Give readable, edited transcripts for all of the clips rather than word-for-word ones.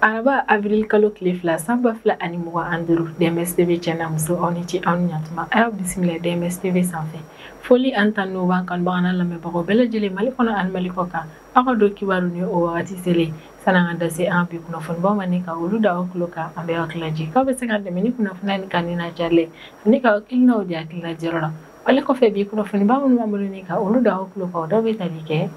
Araba avril kalo tile 2 san 2025 DMS TV cɛ n'a muso aw ni ce aw ni ɲatuma a y'aw bisimila DMS TV sanfɛ. Foli an tan n'o b'an kanubaga n'a lamɛnbagaw bɛɛ lajɛlen Mali kɔnɔ ani Mali kɔ kan. Aw ka don kibaru ni o wagati selen san'an ka da se an bi kunnafonibaw ma ni ka olu da aw tulo kan, an bɛ aw hakili lajigin k'aw bɛ se ka dɛmɛ ni kunnafoniya nin kanuni n'a carili ani k'aw hakilinaw di hakilina diyɔrɔ la. Wale kɔfɛ bi kunnafoniba minnu b'an bolo ni ka olu da aw tulo kan, o dɔw bɛ tali kɛ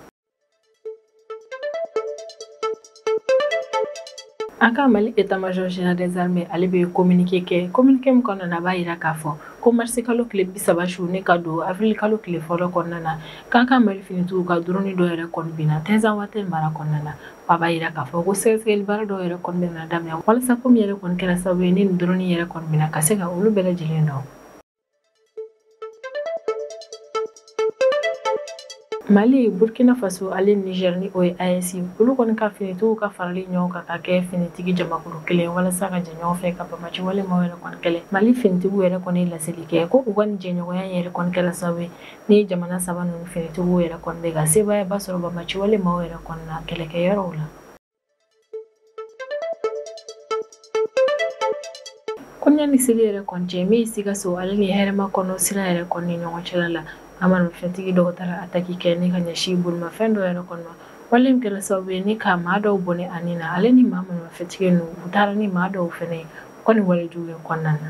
an ka Mali état-major général des armées ale bɛ communiqué kɛ. Communiqué min kɔnɔna na, a b'a yira k'a fɔ ko marisi kalo tile 30 su ne ka don avril kalo tile 1 kɔnɔna na, k'an ka Mali finitigiw ka drone dɔ yɛrɛ kɔni binna Tinzawatɛn mara kɔnɔna na. A b'a yira k'a fɔ ko sɛgɛsɛgɛli baara dɔw yɛrɛ kɔni bɛna daminɛ walasa ko min yɛrɛ kɔni kɛra sababu ye ni nin drone yɛrɛ kɔni binna ka se ka olu bɛɛ lajɛlen dɔn. Mali, Burkina Faso ale Niger ni o ye AES olu kɔni ka finitigiw ka farali ɲɔgɔn kan ka kɛ finitigi jamakulu kelen walasa ka jɛ ɲɔgɔn fɛ ka bamaci wale maaw yɛrɛ kɔni kɛlɛ. Mali finitigiw yɛrɛ kɔni ye laseli kɛ ko u ka nin jɛɲɔgɔnya yɛrɛ kɔni kɛra sababu ye ni jamana saba ninnu finitigiw yɛrɛ kɔni bɛ ka sebaayaba sɔrɔ bamaci wale maaw yɛrɛ kɔni na kɛlɛkɛyɔrɔw la. Ko yanni seli yɛrɛ kɔni cɛ, min ye Sikaso ale ni Hɛrɛma kɔnɔ sira yɛrɛ kɔni ni ɲɔgɔn cɛla la, an maramafɛntigi dɔw taara ataki kɛ ni ka ɲɛsin bolimafɛn dɔw yɛrɛ kɔni ma. Wale min kɛra sababu ye ni ka maa dɔw bɔnɛ a ni na, ale ni maa maramafɛntigi ninnu u taara ni maa dɔw fɛnɛ ye u ka nin wale jugu in kɔnɔna na.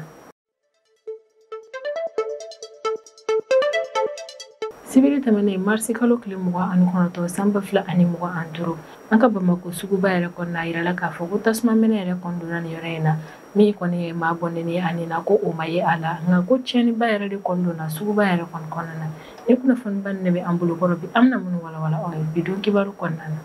Sibiri tɛmɛnen marisi kalo tile 29 san 2025, an ka Bamakɔ suguba yɛrɛ kɔnɔna a yirala k'a fɔ ko tasuma minɛ yɛrɛ kɔni donna nin yɔrɔ in na, min kɔni ye maa bɔnnen ye a ni na ko o ma ye a la, nka ko tiɲɛniba yɛrɛ de kɔni donna suguba yɛrɛ kɔni kɔnɔna na. Ni kunnafoniba nin de bɛ an bolo kɔrɔ bi, an bɛna minnu walawala aw ye bi don kibaru kɔnɔna na.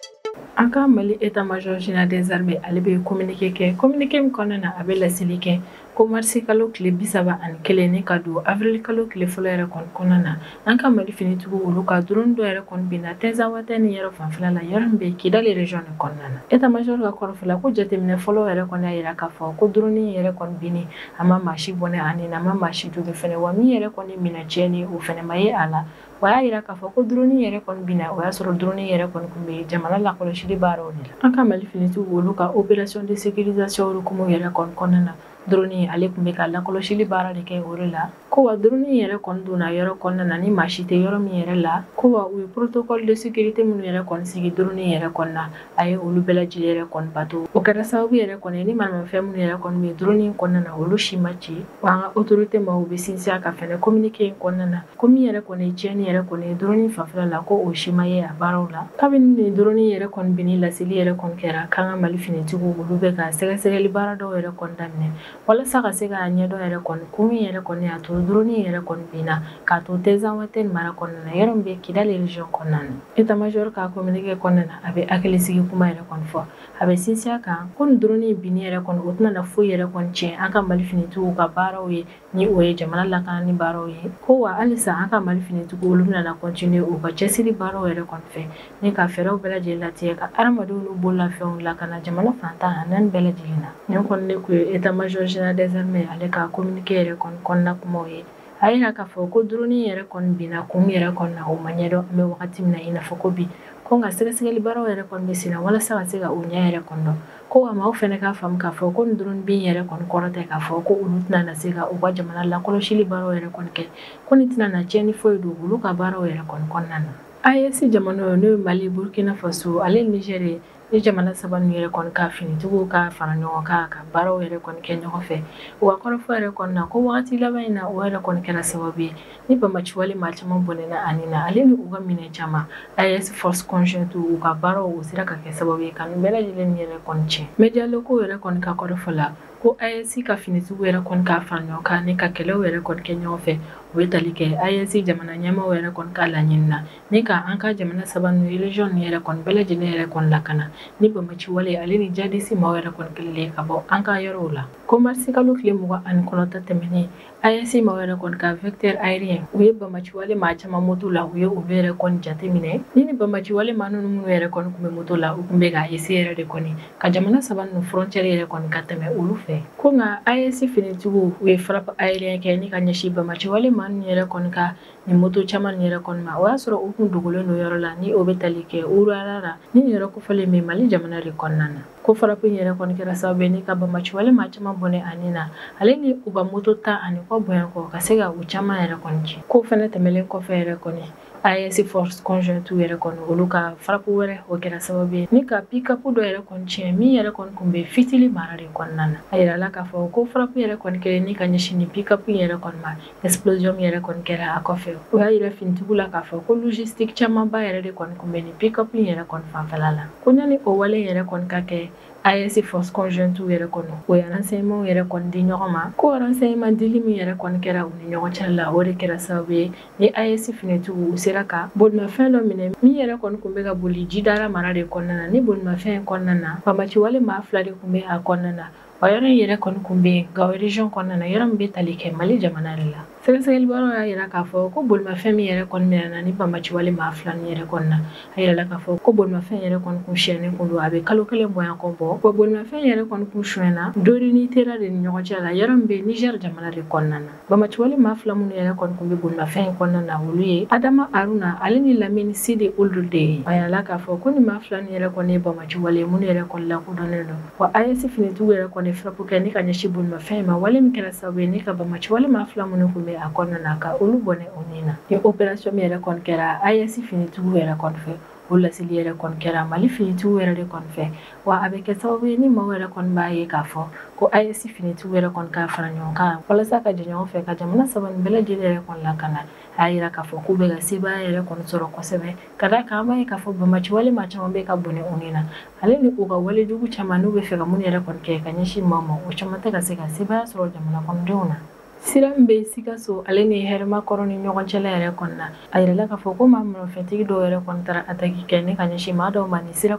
An ka Mali état-major général des armées ale bɛ communiqué kɛ. Communiqué min kɔnɔna na, a bɛ laseli kɛ ko marisi kalo tile 31 ni ka don avril kalo tile 1 yɛrɛ kɔni kɔnɔna na, an ka Mali finitigiw olu ka drone dɔ yɛrɛ kɔni binna Tinzawatɛn ni yɔrɔ fanfɛla la, yɔrɔ min bɛ Kidali région nin kɔnɔna na. État-major ka kɔrɔfɔ la, ko jateminɛ fɔlɔ yɛrɛ kɔni y'a yira k'a fɔ ko drone yɛrɛ kɔni binni a ma maa si bɔnɛ a ni na, a ma maa si jogin fɛnɛ, wa min yɛrɛ kɔni minɛ tiɲɛni o fɛnɛ ma ye a la. O y'a yira k'a fɔ ko drone yɛrɛ kɔni binna, o y'a sɔrɔ drone yɛrɛ kɔni tun bɛ jamana lakɔlɔsili baaraw de la. An ka Mali finitigiw olu ka opération de sécurisation hukumu yɛrɛ kɔni kɔnɔna na, drone ale tun bɛ ka lakɔlɔsili baara de kɛ o de la. Ko wa drone yɛrɛ kɔni donna yɔrɔ kɔnɔna na ni maa si tɛ yɔrɔ min yɛrɛ la, ko wa u ye protocole de sécurité minnu yɛrɛ kɔni sigi drone yɛrɛ kɔni na, a ye olu bɛɛ lajɛlen yɛrɛ kɔni bato. O kɛra sababu yɛrɛ kɔni ni maramafɛn minnu yɛrɛ kɔni bɛ drone kɔnɔna na, olu si ma ci. Wa an ka autorité maaw bɛ sinsin a kan fɛnɛ communiqué in kɔnɔna na, ko min yɛrɛ kɔni ye tiɲɛni yɛrɛ kɔni ye drone fanfɛla la, ko o si ma ye a baaraw la. Kabini nin drone yɛrɛ kɔni binni laseli yɛrɛ kɔni kɛra, k'an ka Mali finitigiw olu bɛ ka sɛgɛsɛgɛli baara dɔw yɛrɛ kɔni daminɛ walasa ka se k'a ɲɛdɔn yɛrɛ kɔni kun min yɛrɛ kɔni y'a to drone yɛrɛ kɔni binna k'a to Tinzawatɛn mara kɔnɔna na, yɔrɔ min bɛ Kidali région kɔnɔna na. État-major ka communiqué kɔnɔna na, a bɛ hakili sigi kuma yɛrɛ kɔni fɔ, a bɛ sinsin a kan ko nin drone binni yɛrɛ kɔni o tɛna na foyi yɛrɛ kɔni tiɲɛ an ka Mali finitigiw ka baaraw ye, ni o ye jamana lakanani baaraw ye. Ko wa halisa an ka Mali finitigiw olu bɛna na continuer u ka cɛsiri baaraw yɛrɛ kɔni fɛ ni ka fɛɛrɛw bɛɛ lajɛlen latigɛ ka hadamadenw n'u bololafɛnw lakana jamana fan 14 bɛɛ lajɛlen na. Nin kɔni de kun ye état-major général des armées ale ka communiqué yɛrɛ kɔni kɔnɔna kumaw ye. A yira k'a fɔ ko drone yɛrɛ kɔni binna kun yɛrɛ kɔni na, o ma ɲɛdɔn an bɛ wagati min na i n'a fɔ ko bi, ko nka sɛgɛsɛgɛli baaraw yɛrɛ kɔni bɛ sen na walasa ka se ka o ɲɛ yɛrɛ kɔni dɔn. Ko wa maaw fɛnɛ k'a faamu k'a fɔ ko nin drone bin yɛrɛ kɔni kɔrɔ tɛ k'a fɔ ko olu tɛna na se ka u ka jamana lakɔlɔsili baaraw yɛrɛ kɔni kɛ, ko nin tɛna na tiɲɛni foyi don olu ka baaraw yɛrɛ kɔni kɔnɔna na. AES jamanaw n'o ye Mali, Burkina Faso ale Niger ye, ni jamana saba ninnu yɛrɛ kɔni ka finitigiw ka fara ɲɔgɔn kan ka baaraw yɛrɛ kɔni kɛ ɲɔgɔn fɛ. U ka kɔrɔfɔ yɛrɛ kɔni na, ko wagati laban in na o yɛrɛ kɔni kɛra sababu ye ni bamaci wale maa caman bɔnɛna a ni na, ale ni u ka minɛn caman. AES force conjointe u ka baaraw o sera ka kɛ sababu ye ka nin bɛɛ lajɛlen yɛrɛ kɔni tiɲɛ. Média locaux yɛrɛ kɔni ka kɔrɔfɔ la, ko AES ka finitigiw yɛrɛ kɔni ka fara ɲɔgɔn kan ni ka kɛlɛw yɛrɛ kɔni kɛ ɲɔgɔn fɛ, u bɛ tali kɛ AES jamana ɲɛmaaw yɛrɛ kɔni ka laɲini na ni ka an ka jamana saba ninnu région ninnu yɛrɛ kɔni bɛɛ lajɛlen yɛrɛ kɔni lakana ni bamaci wale ale ni jadisi maaw yɛrɛ kɔni kɛlɛli ka bɔ an ka yɔrɔw la. Ko marisi kalo tile 29 tɛmɛnen, AES maaw yɛrɛ kɔni ka vecteur aérien u ye bamaci wale maa caman moto la, u ye olu yɛrɛ kɔni jateminɛ. Ni bamaci wale maa ninnu minnu yɛrɛ kɔni tun bɛ moto la, u tun bɛ ka essayer yɛrɛ de kɔni ka jamana saba ninnu frontière yɛrɛ kɔni ka tɛmɛ olu fɛ. fɛ. Ko nka AES finitigiw u ye frappe aérienne kɛ ni ka ɲɛsin bamaciwale maa ninnu yɛrɛ kɔni ka nin moto caman nin yɛrɛ kɔni ma. O y'a sɔrɔ u kun dogolen don yɔrɔ la ni o bɛ tali kɛ Urara la, ni nin yɔrɔ kofɔlen bɛ Mali jamana de kɔnɔna na. Ko frappe in yɛrɛ kɔni kɛra sababu ye ni ka bamaciwale maa caman bɔnɛ a ni na, ale ni u ka moto 10 ni kɔ bonya kɔ ka se ka u caman yɛrɛ kɔni ci. Ko fɛnɛ tɛmɛlen kɔfɛ yɛrɛ kɔni, AES force conjointe yɛrɛ kɔni, olu ka frappe wɛrɛ, o kɛra sababu ye ni ka pick-up dɔ yɛrɛ kɔni tiɲɛ min yɛrɛ kɔni kun bɛ Fitili mara de kɔnɔna na. A yirala k'a fɔ ko frappe yɛrɛ kɔni kɛlen ni ka ɲɛsin nin pick-up in yɛrɛ kɔni ma, explosion min yɛrɛ kɔni kɛra a kɔfɛ, o y'a yira finitigiw la k'a fɔ ko logistique camanba yɛrɛ de kɔni kun bɛ nin pick-up in yɛrɛ kɔni fanfɛla la. Ko yanni o wale yɛrɛ kɔni ka kɛ, AES force conjointe yɛrɛ kɔnɔ, o ye renseignement yɛrɛ kɔni di ɲɔgɔn ma. Ko renseignement dili min yɛrɛ kɔni kɛra u ni ɲɔgɔn cɛ la, o de kɛra sababu ye ni AES finitigiw u sera ka bolimafɛn dɔ minɛ min yɛrɛ kɔni kun bɛ ka boli Jidara mara de kɔnɔna na. Ni bolimafɛn in kɔnɔna na, bamaciwale maa fila de kun bɛ a kɔnɔna na. O yɔrɔ in yɛrɛ kɔni kun bɛ Gao région kɔnɔna na, yɔrɔ min bɛ tali kɛ Mali jamana de la. Sɛgɛsɛgɛlibaaraw y'a yira k'a fɔ ko bolimafɛn min yɛrɛ kɔni minɛna ni bamaciwale maa fila nin yɛrɛ kɔni na, a yirala k'a fɔ ko bolimafɛn yɛrɛ kɔni kun siyɛnnen kun don, a bɛ kalo 1 bɔɲan kɔ bɔ. Wa bolimafɛn yɛrɛ kɔni kun suyɛnna Dori ni Tera de ni ɲɔgɔn cɛ la, yɔrɔ min bɛ Niger jamana de kɔnɔna na. Bamaciwale maa fila minnu yɛrɛ kɔni kun bɛ bolimafɛn in kɔnɔna na, olu ye Adama Aruna ale ni Lamini Sidi Olu de ye. A yirala k'a fɔ ko nin maa fila nin yɛrɛ kɔni ye bamaciwale minnu yɛrɛ kɔni lakodɔnnen don. Wa AES finitigiw yɛrɛ kɔni frappe kɛ ni ka ɲɛsin bolimafɛn in ma, wale min kɛra sababu ye ni ka bamaciwale maa fila minnu kun bɛ a kɔnɔna na, ka olu bɔnɛ o ni na. Ni opération min yɛrɛ kɔni kɛra AES finitigiw yɛrɛ kɔni fɛ, o laseli yɛrɛ kɔni kɛra Mali finitigiw yɛrɛ de kɔni fɛ. Wa a bɛ kɛ sababu ye ni maaw yɛrɛ kɔni b'a ye k'a fɔ ko AES finitigiw yɛrɛ kɔni ka fara ɲɔgɔn kan walasa ka jɛ ɲɔgɔn fɛ ka jamana saba nin bɛɛ lajɛlen yɛrɛ kɔni lakana. A y'a yira k'a fɔ k'u bɛ ka sebaaya yɛrɛ kɔni sɔrɔ kosɛbɛ, ka d'a kan an b'a ye k'a fɔ bamaciwale maa caman bɛ ka bɔnɛ u ni na, ale ni u ka walejugu caman n'u bɛ fɛ ka mun yɛrɛ kɔni kɛ ka ɲɛsin maaw ma, o caman tɛ ka se ka sebaaya sɔrɔ jamana kɔnɔdenw na. Sira min bɛ Sikaso ale ni Hɛrɛmakɔrɔ ni ɲɔgɔn cɛla yɛrɛ kɔnɔna, a yirala k'a fɔ ko maa maramafɛntigi dɔw yɛrɛ kɔni taara attaque kɛ ni ka ɲɛsin maa dɔw ma nin sira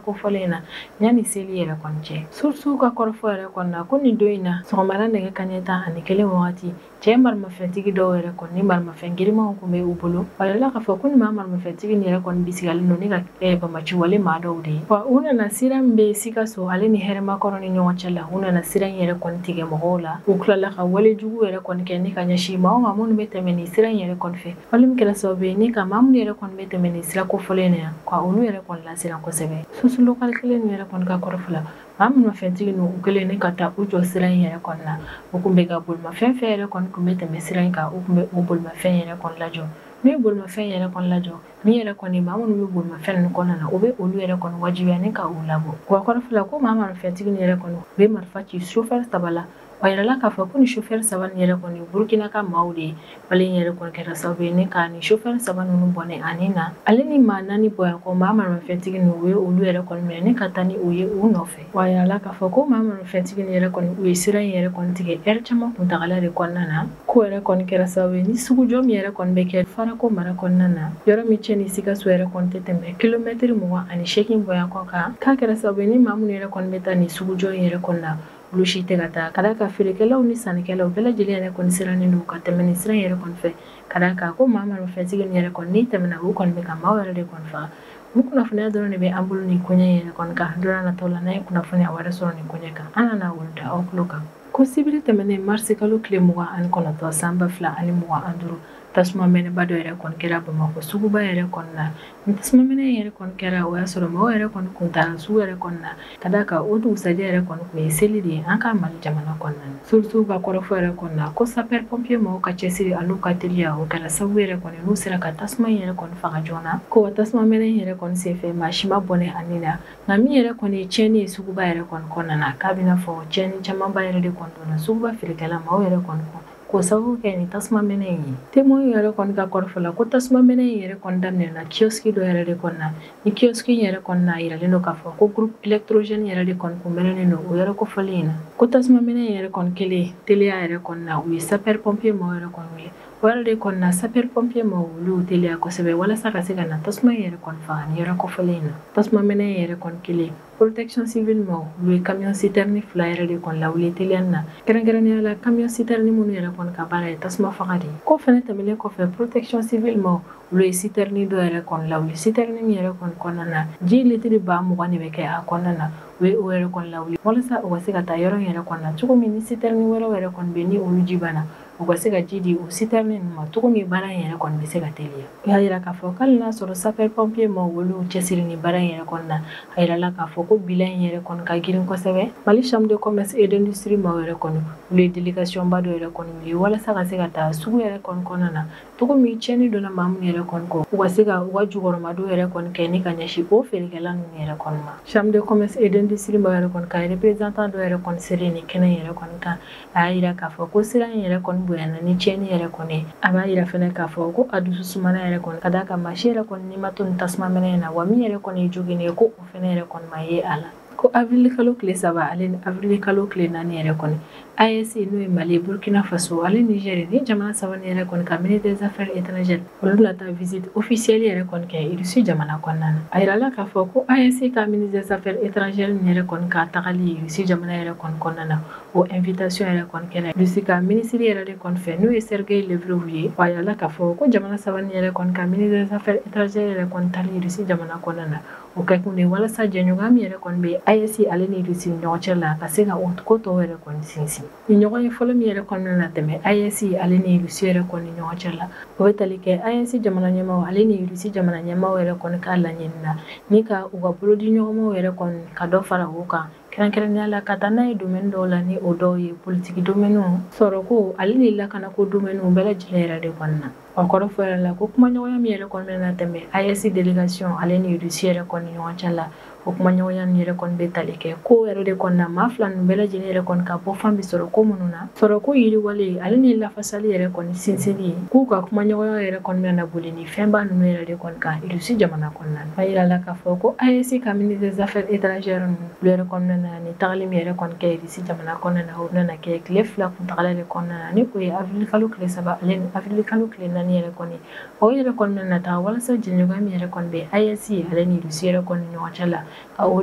kofɔlen in na yanni seli yɛrɛ kɔni cɛ. Sources ka kɔrɔfɔ yɛrɛ kɔnɔna, ko nin don in na, sɔgɔmada nɛgɛ kanɲɛ 11 wagati, cɛ maramafɛntigi dɔw yɛrɛ kɔni ni maramafɛn girimanw kun bɛ u bolo. A yirala k'a fɔ ko nin maa maramafɛntigi nin yɛrɛ kɔni bisigalen don ni ka bamaciwale maa dɔw de ye. Wa u nana sira min bɛ Sikaso ale ni Hɛrɛmakɔrɔ ni ɲɔgɔn cɛ la, u nana sira in yɛrɛ kɔni tigɛ mɔgɔw la. U tilala ka wale jugu yɛrɛ kɔni kɛ ni ka ɲɛsin maa o maa minnu bɛ tɛmɛ nin sira in yɛrɛ kɔni fɛ, wale min kɛra sababu ye ni ka maa minnu yɛrɛ kɔni bɛ tɛmɛ nin sira kofɔlen in na yan, ka olu yɛrɛ kɔni lasiran kosɛbɛ. Source locale kelen nin yɛrɛ kɔni ka kɔrɔfɔ la, maa maramafɛntigi ninnu, u kɛlen ni ka taa u jɔ sira in yɛrɛ kɔni na, u kun bɛ ka bolimafɛn fɛn yɛrɛ kɔni kun bɛ tɛmɛ sira in kan, u kun bɛ o bolimafɛn yɛrɛ kɔni lajɔ. N'u ye bolimafɛn yɛrɛ kɔni lajɔ, min yɛrɛ kɔni maa minnu bɛ bolimafɛn ninnu kɔnɔna na, u bɛ olu yɛrɛ kɔni wajibiya ni ka u labɔ. Wa kɔrɔfɔ la, ko maa maramafɛntigi nin yɛrɛ kɔni, u bɛ marifa ci chauffeur saba la. Wa yirala k'a fɔ ko ni chauffeur saba nin yɛrɛ kɔni, Burukina ka maaw de ye. Wale in yɛrɛ kɔni kɛra sababu ye ni ka nin chauffeur saba ninnu bɔnɛ ani na, ale ni maa naani bɔyan kɔ. Maa maramafɛntigi ninnu, u ye olu yɛrɛ kɔni minɛ ni ka taa ni u ye u nɔfɛ. Wa yirala k'a fɔ ko maa maramafɛntigi nin yɛrɛ kɔni, u ye sira in yɛrɛ kɔni tigɛ ɛri caman kuntagala de kɔnɔna na. Ko yɛrɛ kɔni kɛra sababu ye ni sugujɔ min yɛrɛ kɔni bɛ kɛ Farako mara kɔnɔna na, yɔrɔ min cɛ ni Sikaso yɛrɛ kɔni tɛ tɛmɛ kilomɛtiri 28 bɔyan kɔ kan, k'a kɛra sababu ye ni maa minnu yɛrɛ kɔni bɛ taa nin sugujɔ in yɛrɛ kɔni na, olu si tɛ ka taa, ka d'a kan feerekɛlaw ni sannikɛlaw bɛɛ lajɛlen yɛrɛ kɔni sirannen don ka tɛmɛ nin sira in yɛrɛ kɔni fɛ, ka d'a kan ko maa maramafɛntigi nin yɛrɛ kɔni, n'i tɛmɛna, u kɔni bɛ ka maaw yɛrɛ de kɔni faga. Nin kunnafoniya dɔrɔn de bɛ an bolo nin koɲɛ in yɛrɛ kɔni kan. Don nataw la, n'an ye kunnafoniya wɛrɛ sɔrɔ nin koɲɛ kan, an nana olu da aw tulo kan. Ko sibiri tɛmɛnen, marisi kalo tile 29 san 2025, tasuma mɛnɛba dɔ yɛrɛ kɔni kɛra Bamakɔ suguba yɛrɛ kɔnɔna na. Ni tasuma mɛnɛ yɛrɛ kɔni kɛra, o y'a sɔrɔ maaw yɛrɛ kɔni kun taara sugu yɛrɛ kɔnɔna na, ka d'a kan o dugusajɛ yɛrɛ kɔni kun ye seli de ye an ka Mali jamana kɔnɔna na. Sources ka kɔrɔfɔ yɛrɛ kɔnɔna na, ko sapeur pompier maaw ka cɛsiri an'u ka teliya, o kɛra sababu yɛrɛ kɔni n'u sera ka tasuma in yɛrɛ kɔni faga joona. Ko wa tasuma mɛnɛ in yɛrɛ kɔni senfɛ, maa si ma bɔnɛ a ni na. Nka min yɛrɛ kɔni ye tiɲɛni ye suguba yɛrɛ kɔni kɔnɔna na, k'a bɛna fɔ tiɲɛni camanba yɛrɛ de kɔni donna suguba feerekɛla maaw yɛrɛ kɔni kɔnɔ, k'o sababu kɛ nin tasuma mɛnɛ in ye. Témoin yɛrɛ kɔni ka kɔrɔfɔ la, ko tasuma mɛnɛ in yɛrɛ kɔni daminɛna kiosque dɔ yɛrɛ de kɔnɔna. Ni kiosque in yɛrɛ kɔni na, a yiralen don k'a fɔ ko groupe électrogène yɛrɛ de kɔni kun mɛnɛnen don o yɔrɔ kofɔlen in na. Ko tasuma mɛnɛ in yɛrɛ kɔni kɛlen, teliya yɛrɛ kɔni na, u ye sapeur pompier maaw yɛrɛ kɔni wele. O yɛrɛ de kɔni na sapeur pompier maaw olu teliya kosɛbɛ walasa ka se ka na tasuma yɛrɛ kɔni faga ni yɔrɔ kofɔlen in na. Tasuma mɛnɛ yɛrɛ kɔni kelen, protection civile maaw olu ye camion citerne 2 yɛrɛ de kɔni lawuli teliya na, kɛrɛnkɛrɛnnenya la camion citerne minnu yɛrɛ kɔni ka baara ye tasuma faga de ye. Ko fɛnɛ tɛmɛnen kɔfɛ, protection civile maaw olu ye citerne dɔ yɛrɛ kɔni lawuli, citerne min yɛrɛ kɔni kɔnɔna na ji litiri 20,000 de bɛ kɛ a kɔnɔna na. U ye o yɛrɛ kɔni lawuli walasa u ka se ka taa yɔrɔ in yɛrɛ kɔni na cogo min ni citerne wɛrɛw yɛrɛ kɔni bɛ ni olu ji banna, u ka se ka ji di o citerne ninnu ma cogo min baara in yɛrɛ kɔni bɛ se ka teliya. O y'a yira k'a fɔ k'ale n'a sɔrɔ sapeur pompier maaw olu cɛsiri ni baara in yɛrɛ kɔni na, a yirala k'a fɔ ko bilan in yɛrɛ kɔni ka girin kosɛbɛ. Mali chambre de commerce et d'industrie maaw yɛrɛ kɔni olu ye délégation ba dɔ yɛrɛ kɔni wuli walasa ka se ka taa sugu yɛrɛ kɔni kɔnɔna na cogo min tiɲɛni donna maa minnu yɛrɛ kɔni kɔ, u ka se ka u ka jukɔrɔmadon yɛrɛ kɔni kɛ ni ka ɲɛsin o feerekɛla ninnu yɛrɛ kɔni ma. Chambre de commerce et d'industrie maaw yɛrɛ kɔni ka représentant dɔ yɛrɛ kɔni selen ni kɛnɛ yɛrɛ kɔni kan, a y'a yira k'a fɔ ko sira in yɛrɛ kɔni bonyana ni tiɲɛni yɛrɛ kɔni ye. A b'a yira fɛnɛ k'a fɔ ko a dusu sumana yɛrɛ kɔni ka d'a kan maa si yɛrɛ kɔni n'i ma to nin tasuma mɛnɛ in na, wa min yɛrɛ kɔni ye joginnen ye ko o fɛnɛ yɛrɛ kɔni ma ye a la. Ko avril kalo tile 3 ale ni avril kalo tile 4 yɛrɛ kɔni, AES n'o ye Mali, Burkina Faso ale Niger ni jamana saba ni yɛrɛ kɔni ka ministre des affaires étrangères olu bɛna taa visite officielle yɛrɛ kɔni kɛ Russie jamana kɔnɔna na. A yirala k'a fɔ ko AES ka ministre des affaires étrangères nin yɛrɛ kɔni ka tagali Russie jamana yɛrɛ kɔni kɔnɔna na, o invitation yɛrɛ kɔni kɛra Russie ka ministre yɛrɛ de kɔni fɛ n'o ye Sergei Lavrov ye. A yirala k'a fɔ ko jamana saba ni yɛrɛ kɔni ka ministre des affaires étrangères yɛrɛ kɔni tali Russie jamana kɔnɔna na, o kɛkun de walasa jɛɲɔgɔnya min yɛrɛ kɔni bɛ AES ale ni Russie ni ɲɔgɔn cɛ la ka se ka o ko tɔw yɛrɛ kɔni sinsin. Ni ɲɔgɔn ye fɔlɔ min yɛrɛ kɔnɔna na tɛmɛ AES ale ni Russie yɛrɛ kɔni ni ɲɔgɔn cɛ la, o bɛ tali kɛ AES jamana ɲɛmaaw ale ni Russie jamana ɲɛmaaw yɛrɛ kɔni ka laɲini na ni ka u ka bolodi ɲɔgɔnmaw yɛrɛ kɔni ka dɔ fara o kan, kɛrɛnkɛrɛnnenya la ka taa n'a ye domaine dɔw la ni o dɔw ye politiki domaine, sɔrɔko ale ni lakanako domaine bɛɛ lajɛlen yɛrɛ de kɔni na. O kɔrɔ fɔ yɛrɛ la ko kumaɲɔgɔnya min yɛrɛ kɔni bɛna tɛmɛ AES délégation ale ni Russie yɛrɛ kɔni ɲɔgɔn cɛ la, o kumaɲɔgɔnya nin yɛrɛ kɔni bɛ tali kɛ ko yɛrɛ de kɔni na maa fila ninnu bɛɛ lajɛlen yɛrɛ kɔni ka bɔ fan bɛ sɔrɔ ko minnu na, sɔrɔko yiriwalen ale ni lafasali yɛrɛ kɔni sinsinni, k'u ka kumaɲɔgɔnya yɛrɛ kɔni bɛna boli ni fɛnba ninnu yɛrɛ de kɔni kan Russie jamana kɔnɔna na. A yirala k'a fɔ ko AES ka ministre des affaires étrangères ninnu olu yɛrɛ kɔni nana ni tagali min yɛrɛ kɔni kɛ Russie jamana kɔnɔna na, o bɛna kɛ tile 2 kuntagala de kɔnɔna na ni o ye avril kalo tile 3 ale ni avril kalo tile 4 yɛrɛ kɔni. O yɛrɛ kɔni nana taa walasa jɛɲɔgɔnya min yɛrɛ kɔni bɛ AES ale ni Russie yɛrɛ kɔni ɲɔgɔn cɛ la, ka o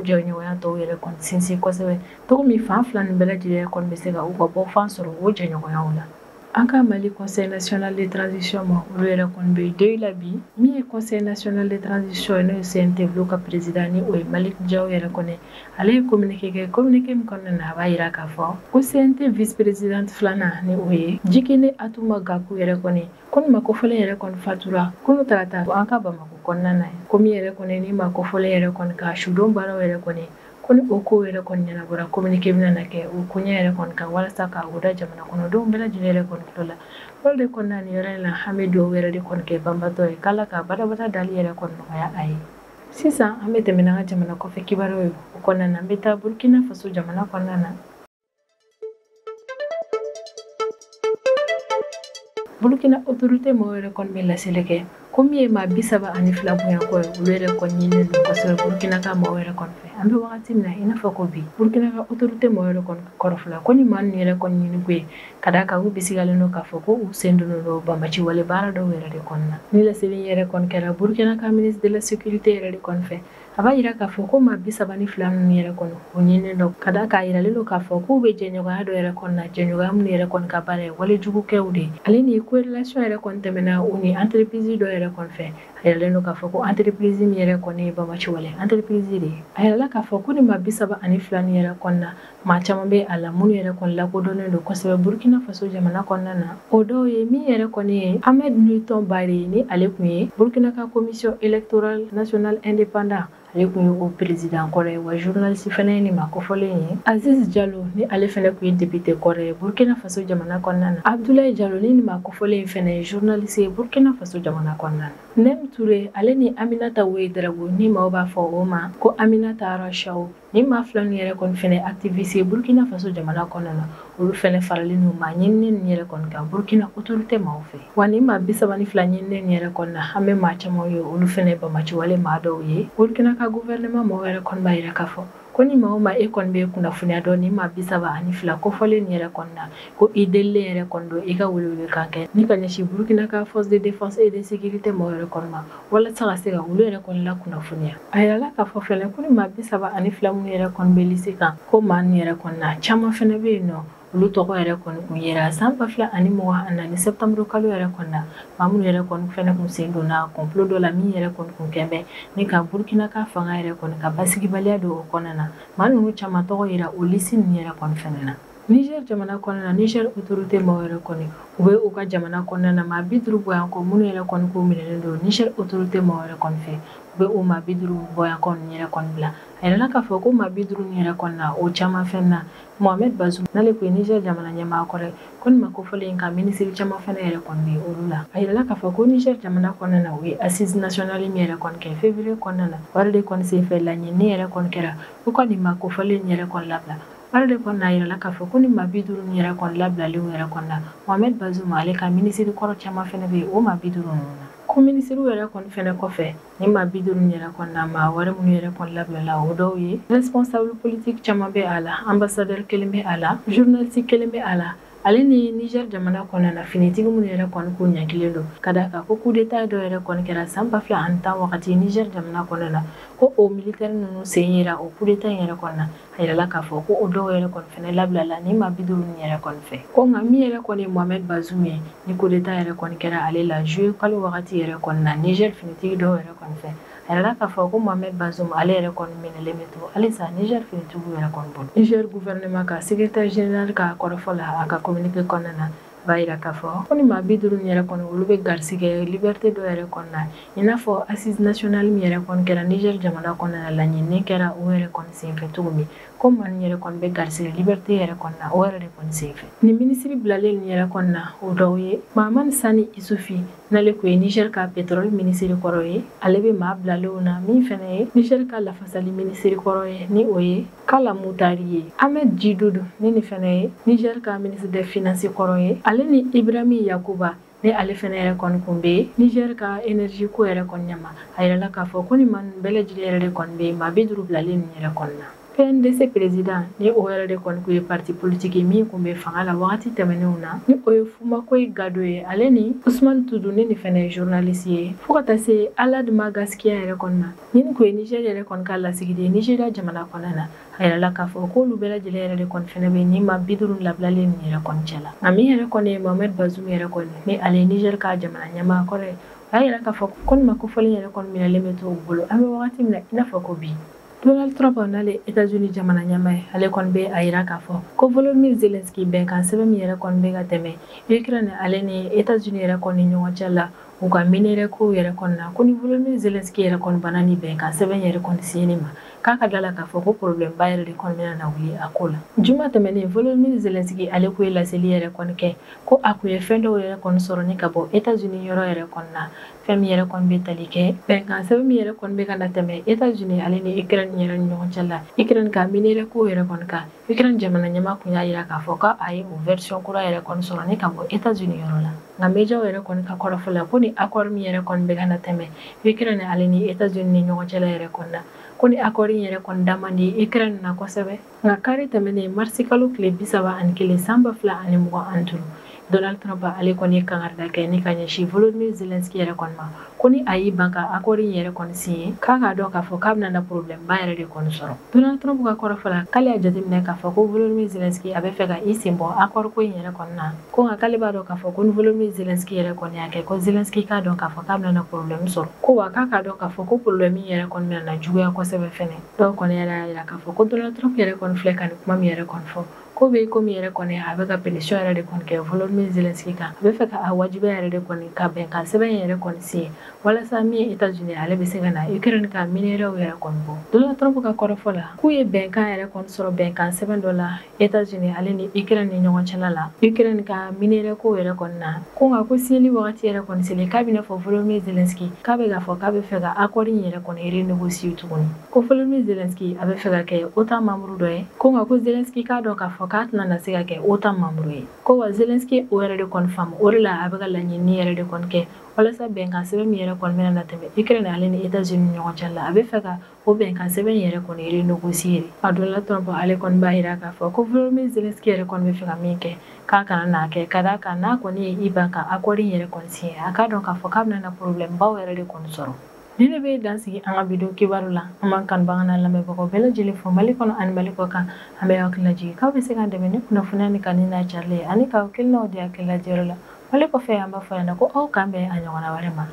jɛɲɔgɔnya tɔw yɛrɛ kɔni sinsin kosɛbɛ cogo min fan fila nin bɛɛ lajɛlen kɔni bɛ se ka u ka bɔ fan sɔrɔ o jɛɲɔgɔnyaw la. An ka Mali Conseil national de transition ma olu yɛrɛ kɔni bɛ deuil la bi. Min ye Conseil national de transition n'o ye CNT ka président ni o ye Malick Diaw yɛrɛ kɔni, ale ye communiqué kɛ, communiqué min kɔnɔna na a b'a yira k'a fɔ ko CNT vice présidente filanan ni o ye Djikine Atuma Gakou yɛrɛ kɔni, ko nin ma kofɔlen yɛrɛ kɔni fatura kunu tarata an ka Bamakɔ kɔnɔna na, ko min yɛrɛ kɔni ni ma kofɔlen yɛrɛ kɔni ka sudon baaraw yɛrɛ kɔni ko ni o ko yɛrɛ kɔni ɲɛnabɔra communiqué bɛna na kɛ o koɲɛ yɛrɛ kɔni kan walasa ka o da jamana kɔnɔdenw bɛɛ lajɛlen yɛrɛ kɔni tulo la. O de kɔnɔna nin yɔrɔ in la an bɛ dugawu yɛrɛ de kɔni kɛ banbatɔ ye k'Ala ka badabada dali yɛrɛ kɔni nɔgɔya a ye. Sisan an bɛ tɛmɛ n'an ka jamana kɔfɛ kibaruyaw ye, o kɔnɔna na an bɛ taa Burkina Faso jamana kɔnɔna na. Burkina autorité mɔgɔw yɛrɛ kɔni bɛ laseli kɛ ko min ye maa 32 bonya kɔ ye, olu yɛrɛ kɔni ɲininen don kosɛbɛ Burkina ka mɔgɔw yɛrɛ kɔni fɛ. An bɛ wagati min na i n'a fɔ ko bi, Burkina ka autorité mɔgɔw yɛrɛ kɔni kɔrɔfɔla ko ni maa ninnu yɛrɛ kɔni ɲini ko ye ka d'a kan u bisigalen don k'a fɔ ko u sen donnen don banbaci wale baara dɔw yɛrɛ de kɔni na. Ni laseli yɛrɛ kɔni kɛra Burkina ka ministre de la sécurité yɛrɛ de kɔni fɛ, a b'a yira k'a fɔ ko maa 32 ninnu yɛrɛ kɔni o ɲininen don ka d'a kan a yiralen don k'a fɔ k'u bɛ jɛɲɔgɔnya dɔ yɛrɛ kɔni na, jɛɲɔgɔnya minnu yɛrɛ kɔni ka baara ye walejugukɛw de ye. Ale ni corrélation yɛrɛ kɔni tɛmɛna u ni entreprise dɔ yɛrɛ kɔni fɛ, a yiralen don k'a fɔ ko entreprise min yɛrɛ kɔni ye banbaci wale entreprise de ye. A yirala k'a fɔ ko ni maa 32 nin yɛrɛ kɔni na, maa caman bɛ a la minnu yɛrɛ kɔni lakodɔnnen don kosɛbɛ Burkina Faso jamana kɔnɔna na. O dɔw ye min yɛrɛ kɔni ye Ahmed Newton Bare ni ale kun ye Burkina ka commission électorale nationale indépendant, ale kun ye o président kɔrɔ ye, wa journaliste fɛnɛ ye nin maa kofɔlen ye. Aziz Diallo ni ale fɛnɛ kun ye député kɔrɔ ye Burkina Faso jamana kɔnɔna na. Abdoulaye Diallo ni nin maa kofɔlen fɛnɛ ye journaliste ye Burkina Faso jamana kɔnɔna na. Nem Touré ale ni Aminata Ouédraogo ni maaw b'a fɔ o ma ko Aminata Rachaw, ni maa fila ninnu yɛrɛ kɔni fɛnɛ activiste ye Burkina Faso jamana kɔnɔna na, olu fɛnɛ faralen don maa ɲininen ninnu yɛrɛ kɔni kan Burkina autorité maaw fɛ. Wa ni maa 32 ɲininen ninnu yɛrɛ kɔni na, an bɛ maa caman ye olu fɛnɛ banbaci wale maa dɔw ye. Burkina ka gouvernement maaw yɛrɛ kɔni b'a yira k'a fɔ ko ko ni maa o maa e kɔni bɛ kunnafoniya dɔn ni maa 32 kofɔlen nin yɛrɛ kɔni na, ko i delilen yɛrɛ kɔni don i ka welewelekan kɛ ni ka ɲɛsin Burkina ka force de défense et de sécurité maaw yɛrɛ kɔni ma, walasa ka se ka olu yɛrɛ kɔni la kunnafoniya. A yirala k'a fɔ fɛnɛ ko ni maa 32 minnu yɛrɛ kɔni bɛ lisi kan, ko maa ninnu yɛrɛ kɔni na caman fɛnɛ bɛ yen nɔ, olu tɔgɔ yɛrɛ kɔni kun yera san 2024 septembre kalo yɛrɛ kɔni na, maa minnu yɛrɛ kɔni fɛnɛ kun sen donna complot dɔ la min yɛrɛ kɔni kun kɛn bɛ ni ka Burkina ka fanga yɛrɛ kɔni ka basigibaliya don o kɔnɔna na, maa ninnu caman tɔgɔ yera o lisi ninnu yɛrɛ kɔni fɛnɛ na. Niger jamana kɔnɔna na, Niger autorité maaw yɛrɛ kɔni u bɛ u ka jamana kɔnɔna na maa 50 bɔyan kɔ minnu yɛrɛ kɔni k'u minɛlen don Niger autorité maaw yɛrɛ kɔni fɛ, u bɛ o maa 50 bɔyan kɔ ninnu yɛrɛ kɔni bila. A yirala k'a fɔ ko maa 50 ninnu yɛrɛ kɔni na, o caman fɛn na Mohamed Bazoum n'ale kun ye Niger jamana ɲɛmaa kɔrɔ ye, ko nin ma kofɔlen ka minisiri caman fɛnɛ yɛrɛ kɔni bɛ olu la. A yirala k'a fɔ ko Niger jamana kɔnɔna na, u ye assise nationale min yɛrɛ kɔni kɛ février kɔnɔna na, o yɛrɛ de kɔni senfɛ laɲini yɛrɛ kɔni kɛra u ka nin ma kofɔlen yɛrɛ kɔni labila. O yɛrɛ de kɔni na, a yirala k'a fɔ ko ni maa 50 ninnu yɛrɛ kɔni labilalenw yɛrɛ kɔni na, Mohamed Bazoum ale ka minisiri kɔrɔ caman fɛnɛ bɛ yen o maa 50 ninnu na. Ko minisiriw yɛrɛ kɔni fɛnɛ kɔfɛ, ni maa 50 yɛrɛ kɔni na, maa wɛrɛ minnu yɛrɛ kɔni labilala, o dɔw ye responsable politique caman bɛ a la, ambassadeur kelen bɛ a la, journaliste kelen bɛ a la, ale ni Niger jamana kɔnɔna na finitigi minnu yɛrɛ kɔni k'u ɲangilen don ka d'a kan ko coup d'état dɔ yɛrɛ kɔni kɛra san 2010 wagati Niger jamana kɔnɔna na, ko o militaire ninnu sen yera o coup d'état in yɛrɛ kɔni na. A yirala k'a fɔ ko o dɔw yɛrɛ kɔni fɛnɛ labilala ni maa 50 ninnu yɛrɛ kɔni fɛ. Ko nka min yɛrɛ kɔni ye Mohamed Bazoum ye, ni coup d'état yɛrɛ kɔni kɛra ale la juillet kalo wagati yɛrɛ kɔni na Niger finitigi dɔw yɛrɛ kɔni fɛ, a yirala k'a fɔ ko Mohamed Bazoum ale yɛrɛ kɔni minɛlen bɛ to halisa Niger finitigiw yɛrɛ kɔni bolo. Niger gouvernement ka secrétaire général ka kɔrɔfɔ la a ka communiqué kɔnɔna na, b'a yira k'a fɔ ko ni maa 50 yɛrɛ kɔni olu bɛ garisɛgɛ liberté dɔ yɛrɛ kɔni na, i n'a fɔ assise nationale min yɛrɛ kɔni kɛra Niger jamana kɔnɔna na, laɲini kɛra o yɛrɛ kɔni senfɛ cogo min, ko maa nin yɛrɛ kɔni bɛ garisɛgɛ liberté yɛrɛ kɔni na o yɛrɛ de kɔni senfɛ. Ni minisiri bilalen nin yɛrɛ kɔni na, o dɔw ye Mahamani Sani Isufi, n'ale kun ye Niger ka pétrole minisiri kɔrɔ ye, ale bɛ maa bilalenw na, min fɛnɛ ye Niger ka lafasali minisiri kɔrɔ ye, ni o ye Kala Mutari ye, Ahmed Jidodo ni nin fɛnɛ ye Niger ka ministre des finances kɔrɔ ye, ale ni Ibrahim Yakuba ni ale fɛnɛ yɛrɛ kɔni kun bɛ Niger ka énergie ko yɛrɛ kɔni ɲɛma. A yirala k'a fɔ ko ni maa ninnu bɛɛ lajɛlen yɛrɛ de kɔni bɛ maa 50 bilalen nin yɛrɛ kɔni na. PNDC président ni o yɛrɛ de kɔni kun ye parti politique min kun bɛ fanga la wagati tɛmɛnenw na, ni o ye Fumakoyi Gado ye, ale ni Ousmane Toudou ni nin fɛnɛ ye journaliste ye, fo ka taa se Aladma Gaskiya yɛrɛ kɔni ma, ni nin kun ye Niger yɛrɛ kɔni ka lasigiden Nigeria jamana kɔnɔna na. A yirala k'a fɔ k'olu bɛɛ lajɛlen yɛrɛ de kɔni fɛnɛ bɛ ni maa 50 labilalen nin yɛrɛ kɔni cɛ la. Nka min yɛrɛ kɔni ye Mohamed Bazoum yɛrɛ kɔni, ni ale ye Niger ka jamana ɲɛmaa kɔrɔ ye, a y'a yira k'a fɔ ko nin ma kofɔlen yɛrɛ kɔni minɛlen bɛ to u bolo an bɛ wagati min na i n'a fɔ ko bi. Donald Trump n'ale États-Unis jamana ɲɛmaa ye, ale kɔni bɛ a yira k'a fɔ ko Volodymyr Zelensky bɛnkan sɛbɛn min yɛrɛ kɔni bɛ ka tɛmɛ Ukraine ale ni États-Unis yɛrɛ kɔni ɲɔgɔn cɛ la u ka minerai ko yɛrɛ kɔni na, ko ni Volodymyr Zelensky yɛrɛ kɔni banna ni bɛnkan sɛbɛn yɛrɛ kɔni signé ma, k'a ka da la k'a fɔ ko problème ba yɛrɛ de kɔni bɛna na wuli a ko la. Juma tɛmɛnen, Volodymyr Zelensky ale kun ye laseli yɛrɛ kɔni kɛ ko a kun ye fɛn dɔw yɛrɛ kɔni sɔrɔ ni ka bɔ États-Unis yɔrɔ yɛrɛ kɔni na, fɛn min yɛrɛ kɔni bɛ tali kɛ bɛnkan sɛbɛn min yɛrɛ kɔni bɛ ka na tɛmɛ États-Unis ale ni Ukraine yɛrɛ ni ɲɔgɔn cɛ la, Ukraine ka minerai ko yɛrɛ kɔni kan. Ukraine jamana ɲɛmaa kun y'a yira k'a fɔ k'a ye o version kura yɛrɛ kɔni sɔrɔ ni ka bɔ États-Unis yɔrɔ la. Nka médiaw yɛrɛ kɔni ka kɔrɔfɔ la ko ni accord min yɛrɛ kɔni bɛ ka na tɛmɛ Ukraine ale ni États-Unis ni ɲɔgɔn cɛ la yɛrɛ kɔni na, ko ni accord in yɛrɛ kɔni da man di Ukraine na kosɛbɛ. Nka kari tɛmɛnen marisi kalo tile 31 san 2025, Donald Trump ale kɔni ye kangarida kɛ ni ka ɲɛsin Volodymyr Zelensky yɛrɛ kɔni ma, ko ni a y'i ban ka accord in yɛrɛ kɔni signé, k'a k'a dɔn k'a fɔ k'a bɛna na problème ba yɛrɛ de kɔni sɔrɔ. Donald Trump ka kɔrɔfɔ la, k'ale y'a jateminɛ k'a fɔ ko Volodymyr Zelensky a bɛ fɛ ka i sen bɔ accord ko in yɛrɛ kɔni na, ko nka k'ale b'a dɔn k'a fɔ ko ni Volodymyr Zelensky yɛrɛ kɔni y'a kɛ, ko Zelensky k'a dɔn k'a fɔ k'a bɛna na problème sɔrɔ, ko wa k'a k'a dɔn k'a fɔ ko problème yɛrɛ kɔni bɛna na juguya kosɛbɛ fɛnɛ. Dɔw kɔni yɛrɛ y'a yira k'a fɔ ko Donald Trump yɛrɛ kɔni filɛ ka nin kuma min yɛrɛ kɔni fɔ, ko bɛ komi yɛrɛ kɔni a bɛ ka pression yɛrɛ de kɔni kɛ Volodymyr Zelensky kan, a bɛ fɛ ka a wajibiya yɛrɛ de kɔni ka bɛnkan sɛbɛn yɛrɛ kɔni signé walasa min ye États-Unis ale bɛ se ka na Ukraine ka minerai yɛrɛ kɔni bɔ. Donald Trump ka kɔrɔfɔ la, k'u ye bɛnkan yɛrɛ kɔni sɔrɔ bɛnkan sɛbɛn dɔ la États-Unis ale ni Ukraine ni ɲɔgɔn cɛla la, Ukraine ka minerai ko yɛrɛ kɔni na, ko nka ko signali wagati yɛrɛ kɔni selen, k'a bɛ n'a fɔ Volodymyr Zelensky k'a bɛ k'a fɔ k'a bɛ fɛ ka accord in yɛrɛ kɔni renégocier tuguni, ko Volodymyr Zelensky a bɛ fɛ ka kɛ OTAN membre dɔ ye, ko nka ko Zelensky k'a dɔn k'a fɔ k'a tɛna na se ka kɛ OTAN membre ye, ko wa Zelensky o yɛrɛ de kɔni faamu, o de la a bɛ ka laɲini yɛrɛ de kɔni kɛ walasa bɛnkan sɛbɛn min yɛrɛ kɔni bɛna na tɛmɛ Ukraine ale ni États-Unis ni ɲɔgɔn cɛ la, a bɛ fɛ ka o bɛnkan sɛbɛn yɛrɛ kɔni renégocier. A Donald Trump ale kɔni b'a yira k'a fɔ ko Volodymyr Zelensky yɛrɛ kɔni bɛ fɛ ka min kɛ, k'a kana n'a kɛ, ka d'a kan n'a kɔni ye i ban ka accord yɛrɛ kɔni signé, a k'a dɔn k'a fɔ k'a bɛna na problème baw yɛrɛ de kɔni sɔrɔ. Ni ne bɛ dan sigi an ka video kibaru la. An b'an kanubaga n'an lamɛnbagaw bɛɛ lajɛlen fo Mali kɔnɔ ani Mali kɔ kan. An bɛ hakili lajigin k'aw bɛ se k'an dɛmɛ ni kunnafoniya ni kanu n'a carili ye, ani k'aw hakilinaw di hakililajɛyɔrɔ la Mali kɔfɛ. An b'a fɔ ɲɛna ko aw k'an bɛn a ɲɔgɔnna wɛrɛ ma.